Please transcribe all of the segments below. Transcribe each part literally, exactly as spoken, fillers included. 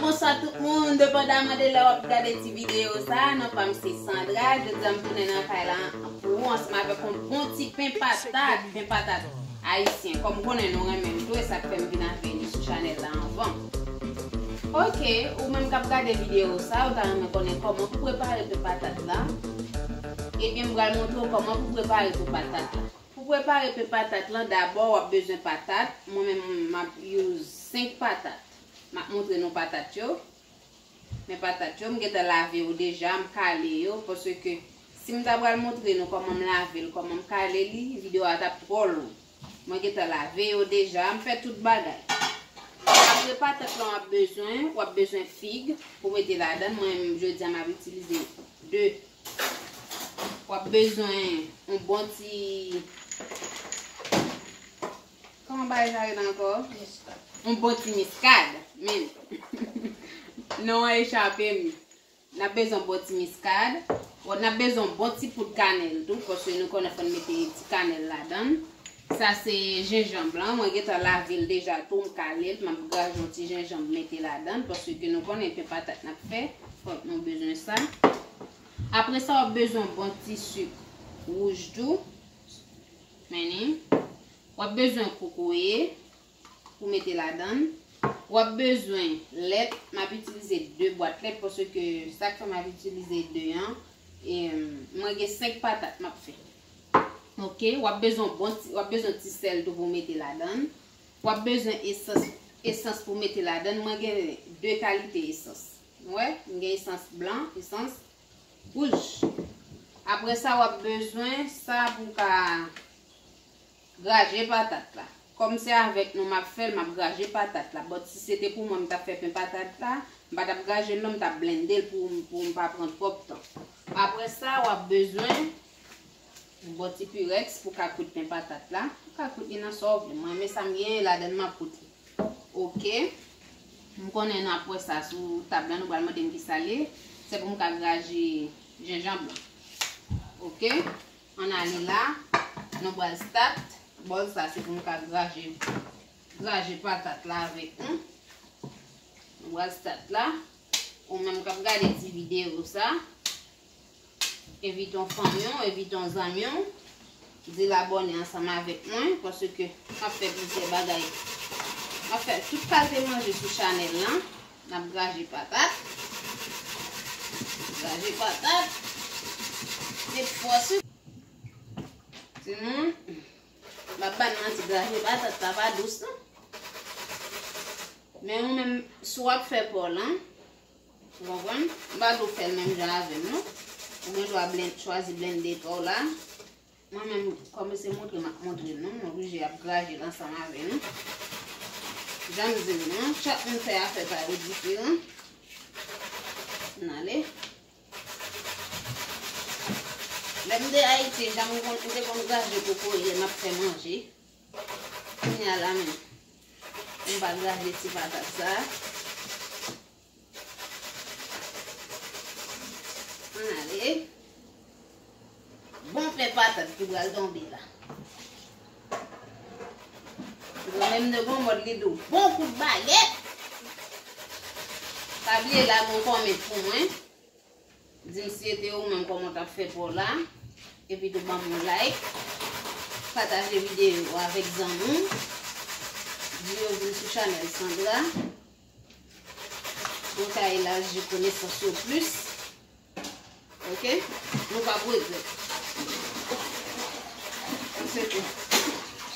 Bonswa tout moun, depandaman de lè w ap gade ti videyo sa, non pa m se Sandra. Jodi a m tounen nan kay la pou ou ansanm avèk yon bon ti pen patat, pen patat ayisyen. Kòm ou konnen nou renmen l tou, e sa k fè m vin avè li sou chanèl la anvan. Ok, ou menm k ap gade videyo sa, ou ta renmen konnen kòman pou prepare pen patat la? Ebyen, m pral montre w kòman pou prepare pen patat la. Pou prepare pen patat lan, dabò w ap bezwen patat. Mwen menm, m ap use senk patat. M ap montre nou patat yo. Men patat yo, m gentan lave yo deja, m kale yo, paske si m ta pral montre nou kòman m lave l, kòman m kale li, videyo a t ap twò long. Mwen gentan lave yo deja, m fè tout bagay. Apre patat lan w ap bezwen, w ap bezwen fig pou mete ladan. Mwen, jodi a, m ap itilize de. W ap bezwen yon bon ti, kòman bagay sa rele ankò? Yon bon ti miskad. Men, non an echape m. N ap bezwen yon bon ti miskad. Bon, n ap bezwen yon bon ti poud kanèl tou, paske nou konnen fò n mete ti kanèl ladan l. Sa se jenjanm lan. Mwen gentan lave l deja tou, m kale l. M ap graje yon ti jenjanm mete ladan l, paske nou konnen pen patat n ap fè. Fòk nou bezwen sa. Apre sa, w ap bezwen yon bon ti sik wouj tou. Men li. W ap bezwen kokoye pou mete ladan l. W ap bezwen lèt. M ap itilize de bwat lèt paske sa k fè m ap itilize de an, e, mwen gen senk patat m ap fè. Ok, w ap bezwen bon ti, w ap bezwen ti sèl tou pou mete ladan l. W ap bezwen esans, esans pou mete ladan l. Mwen gen de kalite esans. Ou wè, m gen esans blan, esans wouj. Apre sa, w ap bezwen sa pou w ka graje patat la. Kòm se avèk nou m ap fè l, m ap graje patat la. But si se te pou mwen, m t ap fè pen patat la, m pa t ap graje l non, m t ap blende l pou, pou m pa pran twòp tan. Apre sa, w ap bezwen yon bon ti pirèks pou w ka kwit pen patat la. Ou ka kwit li nan sa w vle. Mwen, men sa m genyen ladan l, m ap kwit li. Ok. M konnen n ap wè sa sou tab la, nou pral mande m kisa l ye. Se pou m ka graje jenjanm lan. Ok. Ann ale la. Nou pral start. Bòl sa, se pou m ka graje, graje patat la avèk nou. Nou pral start la. Ou menm k ap gade ti videyo sa. Envite yon fanmi w, envite yon zanmi w, di l abòne ansanm avèk mwen, paske m ap fè plizyè bagay. M ap fè tout kalite manje sou chanèl lan. N ap graje patat. Graje patat. Met fòs wi. Timoun, m ap ba n manti, graje patat la pa dous non. Men ou menm, si w ap fè pa w lan, ou konprann? M pa di w fè l menm jan avè m non. Ou gen dwa blen-, chwazi blende pa w la. Mwen menm, kòm se montre m ap montre nou, m oblije ap graje l ansanm avè nou. Jan m di w lan, chak moun fè afè pa yo diferan. Ann ale. Lè m te Ayiti, jan m konn, m te konn graje kokoye, m ap fè manje. Kounye a la menm, m pa graje ti patat sa. Ann ale. Bon pen patat ki pral tonbe la. Granmèm de gon mòd li di w bon kout bagèt. Pa bliye lage yon kòmant pou mwen. Di m si se te ou menm kòman w t ap fè pa w la. Epi tou ban m yon like. Pataje videyo avèk zanmi w. Di yo vin sou chanèl Sandra. Pou w ka elaji konesans yo plis. Ok? Nou p ap regrèt. Paske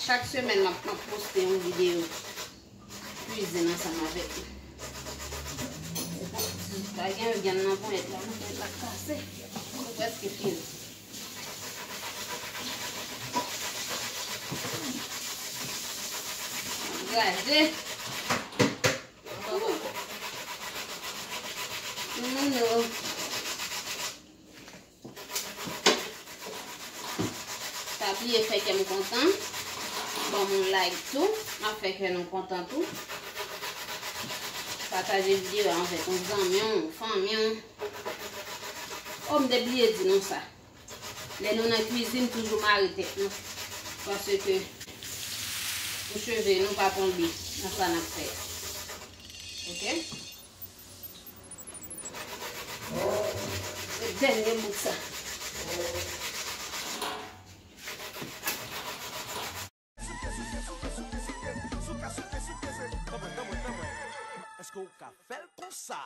chak semèn m ap, m ap poste yon videyo kwizin ansanm avèk nou. Pa gen vyann nan ponyèt la, non, ponyèt la kase. Nou prèske fini. Graje. Timoun yo. Pa bliye fè kè m kontan. Ban m yon like tou. M ap fè kè nou kontan tou. Pataje videyo a avèk yon zanmi w, fanmi w. O, m te bliye di nou sa. Lè nou nan kwizin, toujou mare tèt nou. Paske pou cheve nou pa tonbe nan sa n ap fè a. Ok? Dènye bout sa. Èske w ka fè l konsa?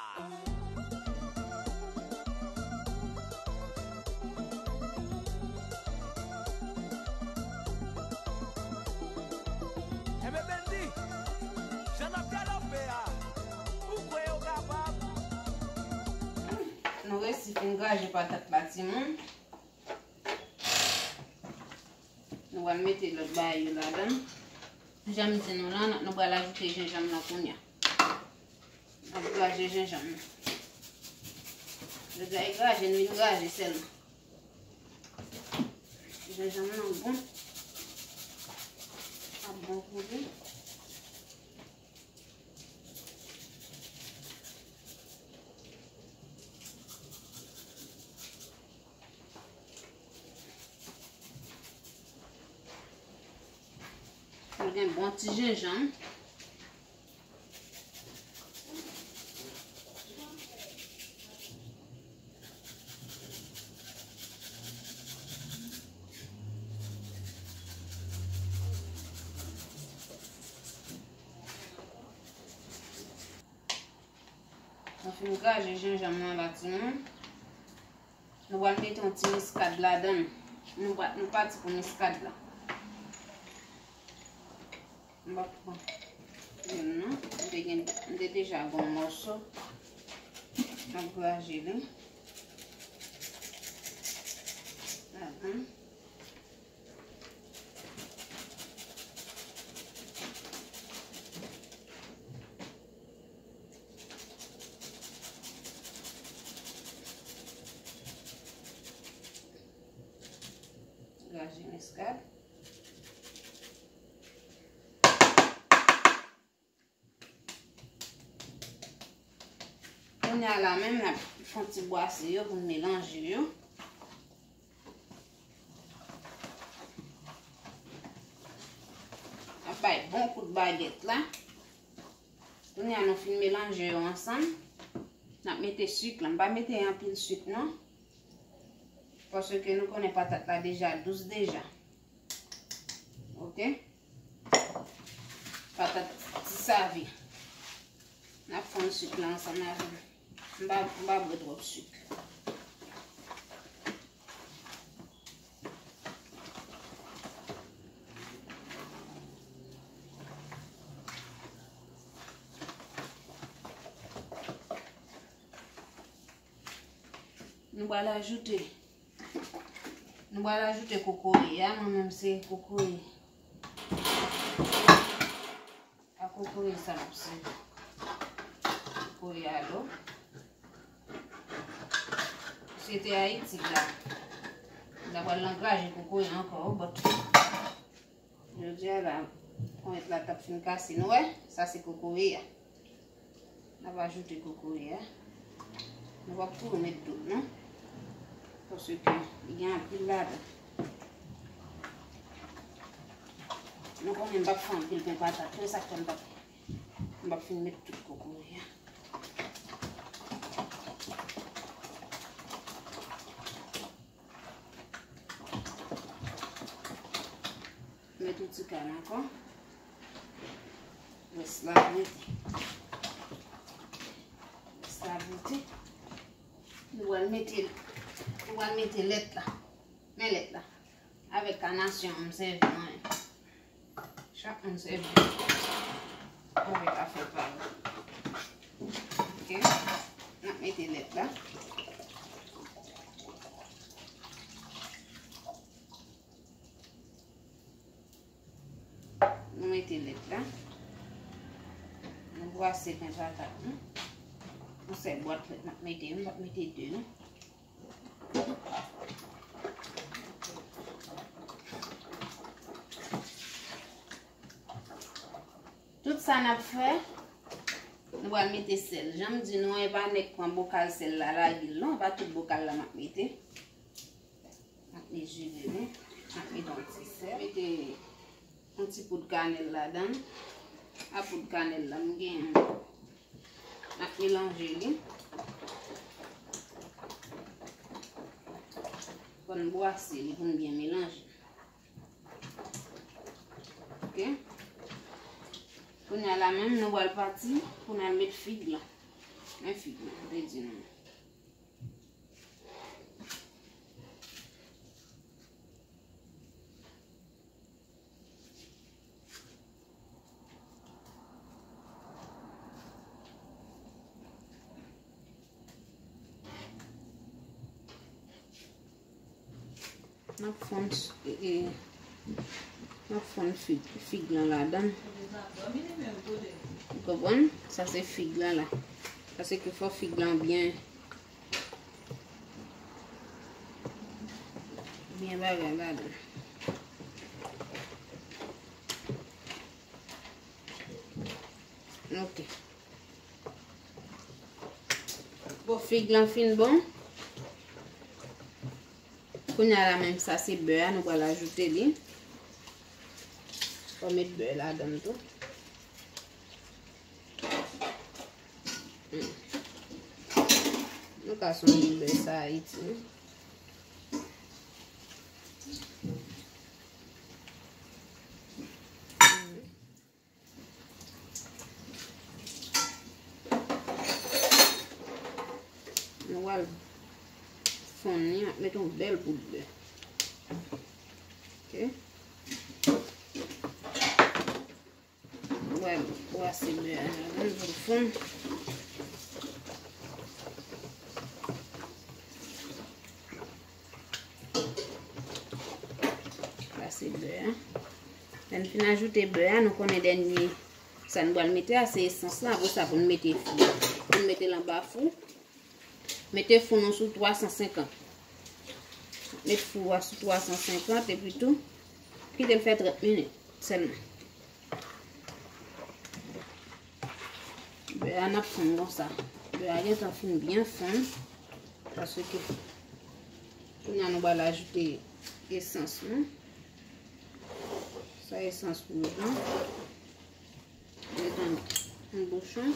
Enben, Bendy, jan n ap galope a, ou kwè yo kapab? Nou resi fin graje patat la, timoun. Nou pral mete lòt bagay yo ladan. Jan m di nou la, nou pral ajoute jenjanm nan kounye a. N ap graje jenjanm nan. Lè graje, nou vin graje sèlman. Jenjanm nan bon. Ap bon pou li. Nou gen bon ti jenjanm. Nou fin graje jenjanm nan la, timoun. Nou pral mete yon ti miskad ladan l. Nou pa, nou pati pou miskad la. M ap pran youn nan. M te gen, m te deja gen yon mòso. M ap graje li. Ladan. Graje miskad. Kounye a la menm, n ap fè yon ti bwase yo pou n melanje yo. N ap bay bon kout bagèt la. Kounye a nou fin melanje yo ansanm. N ap mete sik la. M pa mete anpil sik non. Paske nou konnen patat la deja dous deja. Ok. Patat ti save. N ap fonn sik la ansanm avè l. M pa, m pa bwè twòp sik. Nou pral ajoute, nou pral ajoute kokoye a. Mwen menm se kokoye. A kokoye sa m ap sèvi. Kokoye a do. Si se te Ayiti la, m ta pral nan graje kokoye ankò, but jodi a la, ponyèt la t ap fin kase. Nou wè, sa se kokoye a. N ap ajoute kokoye a. Nou p ap tou met tout non. Paske li gen anpil ladan. Nou konnen m p ap fè anpil pen patat. Se sa k fè m p ap, m p ap fin met tout kokoye a. Met yon ti kal ankò. Rès la rete. Rès la rete. Nou pral mete, nou pral mete lèt la. Men lèt la. Avèk kanasyon an m sèvi mwen. Chak moun sèvi avèk afè pa yo. Ok. N ap mete lèt la. Nou mete lèt la. Nou bwase pen patat nou. Yon sèl bwat lèt n ap mete, nou p ap mete de non. Tout sa n ap fè, nou pral mete sèl. Jan m di nou an, e pa nèk pran bokal sèl la lage l non, e pa tout bokal la m ap mete. M ap mezire li. M ap mete yon ti sèl. Mete yon ti poud kanèl ladan l. A poud kanèl la, m gen. M ap melanje li. N bwase li pou n byen melanje. Ok. Kounye a la menm, nou pral pati pou n al met fig lan. Men fig lan, m te di nou. N ap fonn, e, e, n ap fonn fig, fig lan ladan. Ou konprann? Sa se fig lan la. Paske fò fig lan byen, byen bagay ladan. Ok. Bon, fig lan fin bon. Kounye a la menm, sa se bè a, nou pral ajoute li. Fò met bè ladan l tou. Hmm. Nou ka sonje bè sa Ayiti. Nou pral fonn li ak met yon bèl bout bè. Ok. Nou pral bwase bè a ladan l pou l fonn. Sa se bè a. Lè n fin ajoute bè a, nou konnen dènye sa n pral mete a, se esans lan. Apre sa, pou n mete fou. Pou n mete l anba fou. Mete fou nou sou twa san senkant. Met fou a sou twa san senkant, epi tou, kite l fè trant minit sèlman. Bè a n ap fonn konsa. Bè a gentan fin byen fonn. Paske kounye a nou pral ajoute esans nou. Sa esans wouj lan. Met yon, yon bouchon.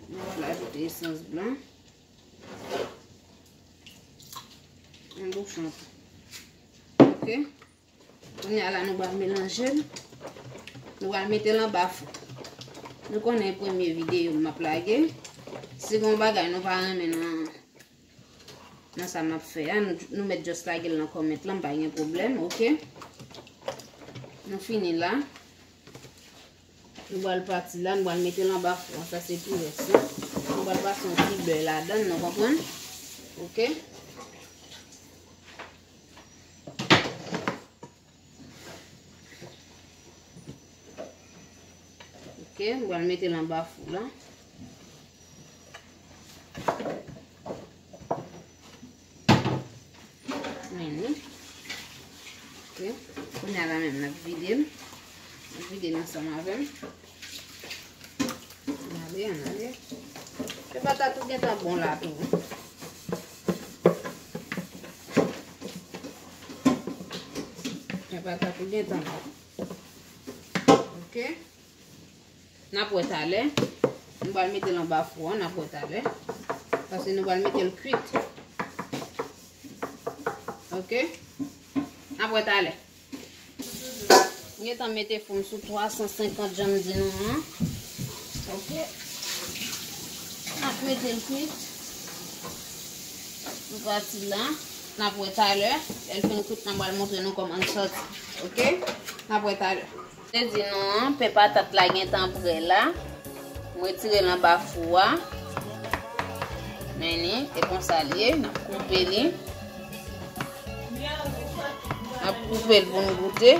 Nou pral ajoute esans blan. Yon bouchon tou. Ok. Kounye a la, nou pral melanje l. Nou pral mete l anba fou. Nou konnen premye videyo m ap lage. Si gen yon bagay nou pa renmen nan, nan sa m ap fè a, nou, nou mèt just lage l nan comment lan, pa gen pwoblèm, ok? Nou fini la. Nou pral pati la, nou pral mete l anba fou an. Sa se tou rès lan. Nou pral pase yon ti bè ladan l, nou konprann? Ok? Ok, nou pral mete l anba fou la. Men li. Ok. Kounye a la menm, n ap vide l. N ap vide l ansanm avè l. Ann ale, ann ale. Pè patat ou gentan bon la tou. Pè patat ou gentan bon. Ok. N ap wè talè. Nou pral mete l anba fou an, n ap wè talè. Paske nou pral mete l kwit. Ok? N ap wè talè. M gentan mete fou m sou twa san senkant, jan m di nou an. Ok? N ap mete l kwit. Nou pati la. N ap wè talè. Lè l fin kwit, n ap pral montre nou kòman l sòti. Ok? N ap wè talè. Te di nou an, pen patat la gentan prè la. M retire l anba fou a. Men li, e konsa l ye, n ap koupe li. N ap koupe l pou n goute.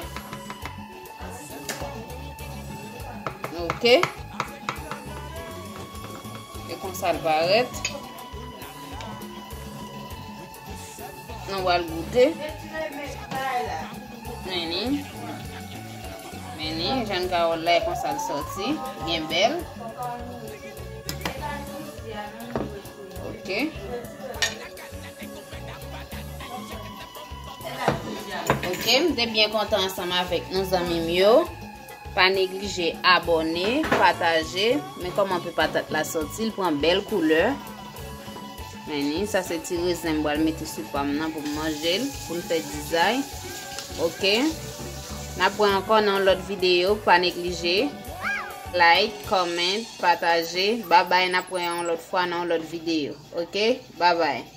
Ok. E konsa l parèt. Nou pral goute. Men li. Men li, jan kawòl la, e konsa l sòti. Byen bèl. Ok. Ok, m te byen kontan ansanm avèk nou, zanmi m yo. Pa neglije abòne, pataje. Men kòman pen patat la sòti, l pran bèl koulè. Men ni, sa se ti rezen m pral mete sou pa m nan pou m manje l, pou m fè dizay. Ok. N ap wè ankò nan yon lòt videyo, pa neglije. Like, comment, pataje. Babay, n ap wè yon lòt fwa nan yon lòt videyo. Ok? Babay.